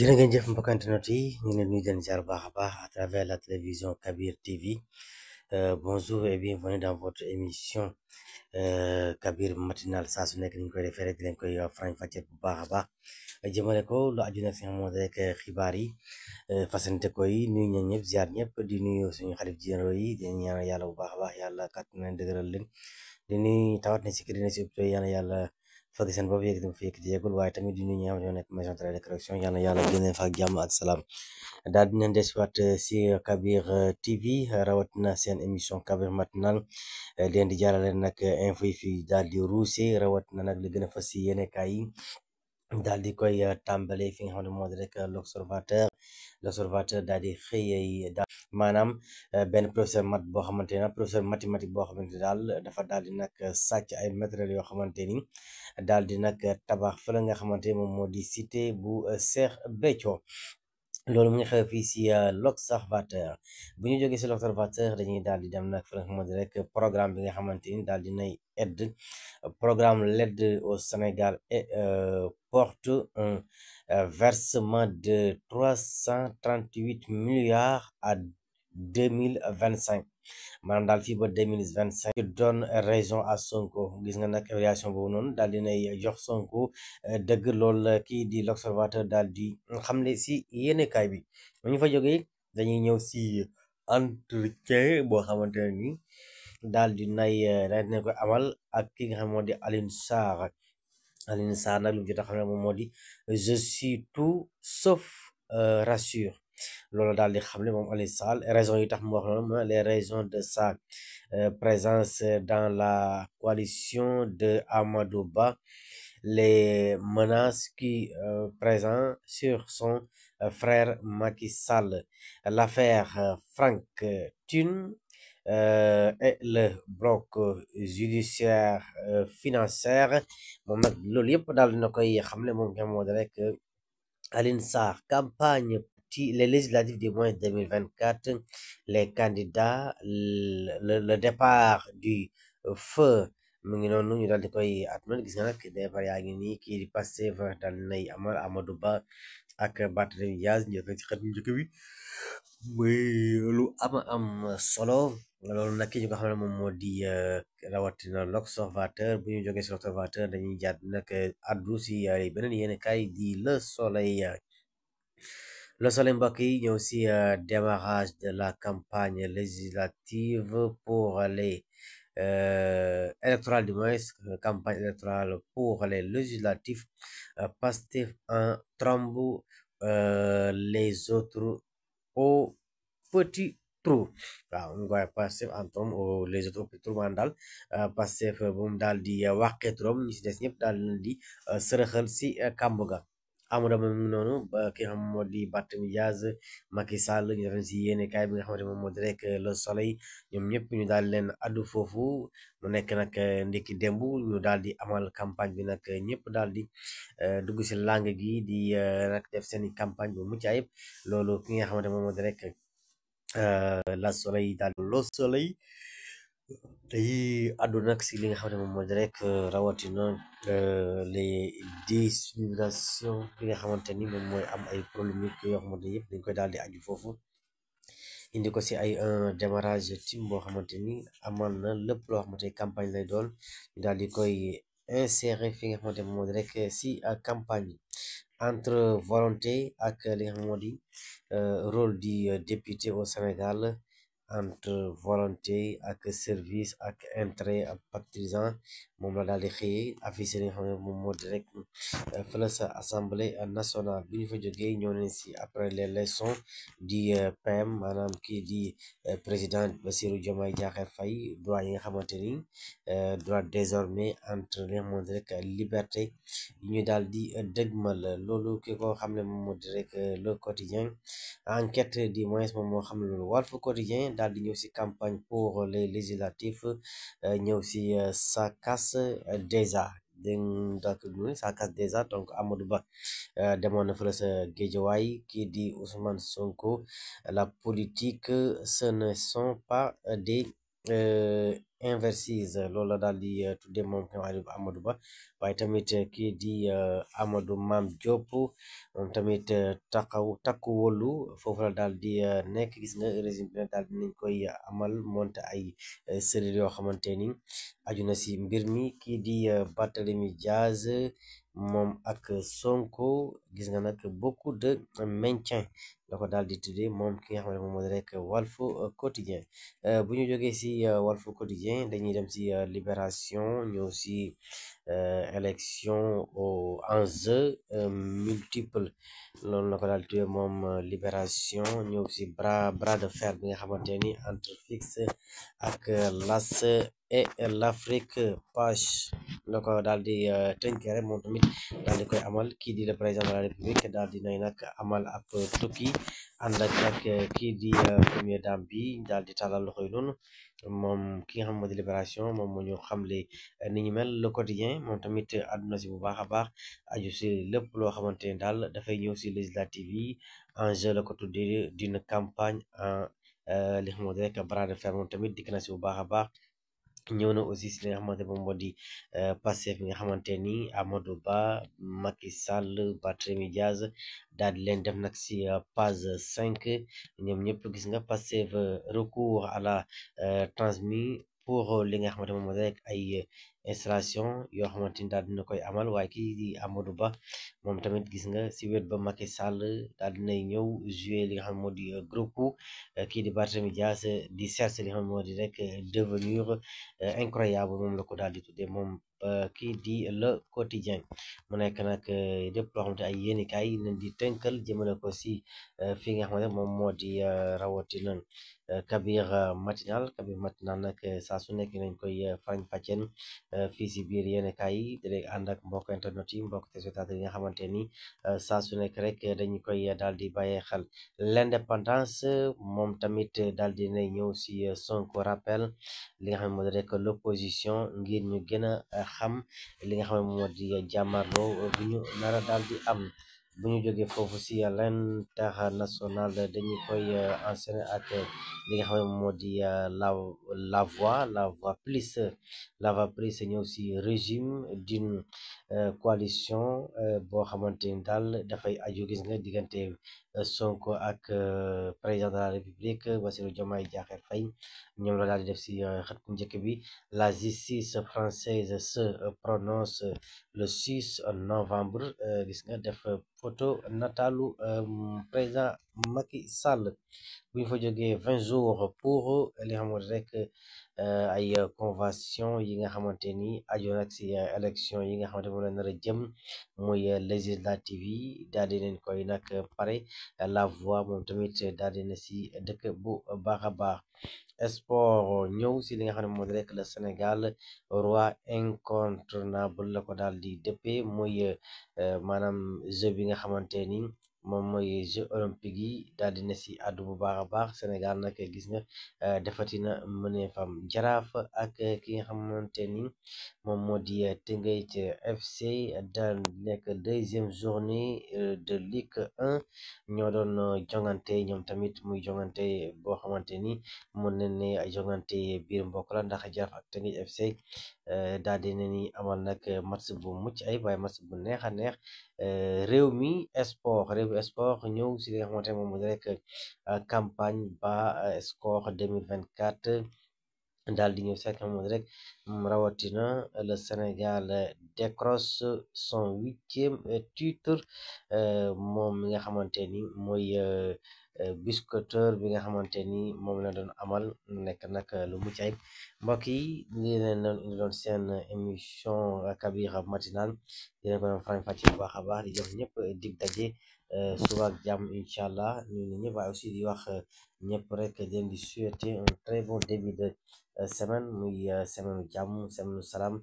jërë ngeen jëf mbokk internet yi ñu ngi leen nuyu di leen baax a baax à travers la télévision Kabir TV. Bonjour et bienvenue dans votre émission Kabir matinal saa su nekk ni ñu koy defee rek di leen koy faram-fàccee bu baax a baax jëmale ko lu aju nag si nga xamante rek xibaar yi fasante koy nuyu ñeen ñëpp ziar ñëpp di nuyu suñu xarit généraux yi di ñaanal yàlla bu baax a baax yàlla kàttan leen dëgëral leen di nuyu tawat ne si kër ne si hôpital yàlla fëgg seen bopp yëkkati mu fi yëkkati yeegul waaye tamit di nuyu ñi nga xam ne ñoo nekk maison de correction yàlla génne fa ak jàmm ak salaam daal di leen desiwaat si Kabir TV rawatina seen émission Kabir matinal leen di jaarale nag info yi fi daal di ruuse rawatina nag li gën a fas si yéene kaay yi daal di koy tàmbale fi nga xam ne moo di rek l'observateur daal di xëy daal maanaam benn professeur mat boo xamante ne professeur mathématique boo xamante daal dafa daal di nag sàcc ay matériels yoo xamante ni daal di nag tabax fa la nga xamante moom moo di cité bu Cheikh Béthio loolu mu ngi xew fii si l'observateur bu ñu jógee si l'observateur dañuy daal di dem nag fa nga xamante rek programme bi nga xamante ni daal di nay aide programme l'aide au Sénégal et porte un versement de 338 milliards à 2025 maanaam daal fii ba 2025 donne raison à Sonko gis nga nag évaluation boobu noonu daal dinay jox Sonko dëgg loolu kii di l'observateur daal di xamle si yéenekaay bi bu ñu fa jógee dañuy ñëw si entretien boo xamante ne ni daal di nay ko amal ak ki nga xam moo di Alioune Sarr nag lu mu jot a xam ne moom moo di je suis tout sauf rassure loolu daal di xam ne moom Alioune Sarr raison yi tax mu wax noonu mooy les raisons de sa présence dans la coalition de Amadou Ba, les menaces qui pèsent sur son frère Macky Sall, l'affaire Frank Thune et le bloc judiciaire financier moom nag loolu yëpp daal dina koy xamle moom nga moo di rek Alioune Sarr campagne les législatives du mois 2024 les candidats le départ du feu mu ngi noonu ñu daal di koy atmal gis nga nag départ yaa ngi nii kii di Pastef daal nay amal Amadou Ba ak Barthélémy Dias njëkk ci xët njëkk bi muy lu am solo loolu nag ki ñu ko xam ne moom moo di rawatina l'observateur bu ñu jógee si l'observateur dañuy jàdd nag addu si beneen yéen kay di le soleil mbokk yi ñëw si démarrage de la campagne législative pour les électorales du moins campagne électorale pour les législatives Pastef en trombe les autres au petit trou waaw mu ngi koy Pastef en trombe les autres au petit trou maanaam daal Pastef bu mu daal di wàqee turam ñi si des ñëpp daal di sërëxal si kàmb ga Amadou Ba mu noonu ki nga xam moo di Barthélémy Dias Macky Sall ñu def si yéene kaay bi nga xamante moom moo di rek le soleil ñoom ñëpp ñu daal leen addu foofu mu nekk nag ndekki démb ñu daal di amal campagne bi nag ñëpp daal di dugg si langue gi di nag def seen campagne bu mucc ayib loolu ki nga xamante moom moo di rek la soleil daal le soleil tey àddu nag si li nga xam ne moom moo di rek rawatina les dissimulations bi nga xamante ni moom mooy am ay polémique yoo xamante ni yëpp dañ koy daal di aju foofu indi ko si ay un démarrage team boo xamante ni amal na lépp loo xamante ni campagne lay doon ñu daal di koy insérer fi nga xamante ni moom moo di rek si campagne entre volonté ak li nga xam moo di rôle du député au Sénégal entre volonté ak service ak intérêt ak partisan moom la daal di xëyee affiché li nga xam ne moom moo di rek fële sa assemblée nationale bi ñu fa jógee ñëw nañ si après les leçons du PM maanaam kii di président Bassirou Diomaye Diakhar Faye droit yi nga xamante ni droit désormais entre li nga xamante rek liberté yi ñu daal di dëgmal loolu ki ko xam ne moom moo di rek le quotidien enquête du moins moom moo xam ne loolu Walf Quotidien daal di ñëw si campagne pour les législatives ñëw si ça casse déjà ça casse déjà donc Amadou Ba demoon na fële sa Guédiawaye kii di Ousmane Sonko la politique ce ne sont pas des Inversise loolu la daal di tuddee moom Amadou Ba waaye tamit kii di Amadou Mame Diop moom tamit takku wóolu foofu la daal di nekk gis nga régime bi daal di nañ koy amal monte ay cellules yoo xamante ni aju na si mbir mi kii di Barthélémy Diaz moom ak Sonko gis nga nag beaucoup de maintien la ko daal di tuddee moom ki nga xam ne moom moo di rek Walf Quotidien bu ñu jógee si Walf Quotidien dañuy dem si Libération ñëw si élection au enjeu multiple loolu la ko daal di tuddee moom Libération ñëw si bras de fer bi nga xamante ni entre Fix ak L'As et l'Afrique page la ko daal di tënkee rek moom tamit daal di koy amal kii di le président de la République daal di nay nag amal ab tukki ànd ak nag kii di première dame bi daal di tàllal loxo yi noonu moom ki nga xam moo di Libération moom moo ñu xamle ni ñu mel le quotidien moom tamit àdduna si bu baax a baax aju si lépp loo xamante ni daal dafay ñëw si législative yi enjeu la ko tuddee d'une campagne en li nga xam moo di rek bras de fer moom tamit dikk na si bu baax a baax. ñëw na aussi si li nga xamante moom moo di Pastef bi nga xamante ni Amadou Ba Macky Sall Barthélémy Diaz daal di leen def nag si page 5 ñoom ñëpp gis nga Pastef recours à la transmis pour li nga xamante moom moo di rek ay installation yoo xamante ni daal dina koy amal waaye kii di Amadou Ba moom tamit gis nga si wet ba Macky Sall daal dinay ñëw jouer li nga xam moo di groupe kii di Barthélémy Diaz di chercher li nga xam moo di rek devenir incroyable moom la ko daal di tuddee moom kii di le quotidien mu nekk nag lépp loo xamante ay yéenikaay yi leen di tënkal jëmale ko si fi nga xamante moom moo di rawatina Kabir matinal nag saa su nekk nañ koy farañ fàcceen fii si biir yéenikaay yi di leen ànd ak mbokk internet yi mbokk téléspectateurs yi nga xamante ni saa su nekk rek dañu koy daal di bàyyee xel l'indépendance moom tamit daal di nay ñëw si Sonko rappel li nga xam ne moo di rek l'opposition ngir ñu gën a xam li nga xam ne moo di jàmmarloo bu ñu nara daal di am bu ñu jógee foofu si l'international dañu koy enchaîner ak li nga xam ne moo di la voix plus ñëw si régime d'une coalition boo xamante ni daal dafay aju gis nga diggante Sonko ak président de la République Bassirou Diomaye Diakhar Faye ñoom la daal di def si xët ku njëkk bi la justice française se prononce le 6 novembre gis nga def photo natalu président Macky Sall bu ñu fa jógee 20 jours pour li nga xamante rek ay convention yi nga xamante ni aju nag si élection yi nga xamante moom la nar a jëm muy législative yi daal di leen koy nag pare la voix moom tamit daal di na si dëkk bu baax a baax sport ñëw si li nga xam ne moo di rek le Sénégal roi incontournable la ko daal di dëppee muy maanaam jeu bi nga xamante ni moom mooy jeux olympiques yi daal di ne si àddu bu baax a baax Sénégal nag gis nga defatina mënee fam jaraaf ak ki nga xamante ni moom moo di Teungueth FC daal nekk deuxième journée de Ligue 1 ñoo doon jongante ñoom tamit muy jongante boo xamante ni mën nañ ne jongante biir mbokk la ndax Jaraaf ak Teungueth FC daal di ne ni amal nag match bu mucc ay waaye match bu neex a neex réew mi sport ñëw si li nga xamante ne moom moo di rek campagne ba score 2024 daal di ñëw si ak moom rek rawatina le Sénégal décroche son 8e titre moom mi nga xamante ni mooy biscuiteur bi nga xamante ni moom la doon amal nekk nag lu mucc ayib mbokk yi lii leen doon indi doon seen émission Kabir matinal dina ko doon faram fàcce bu baax a baax di jox ñëpp dig daje suba ak jàmm incha allah ñu ne ñëpp waaye aussi di wax ñëpp rek di leen di souhaiter un très bon début de semaine muy semaine jàmm semaine salaam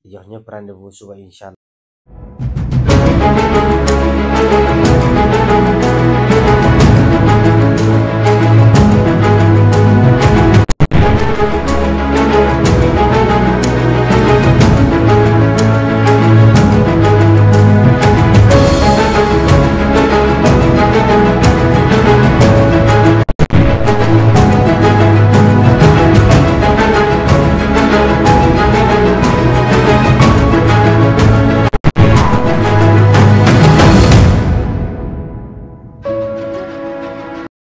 di jox ñëpp rendez-vous suba incha allah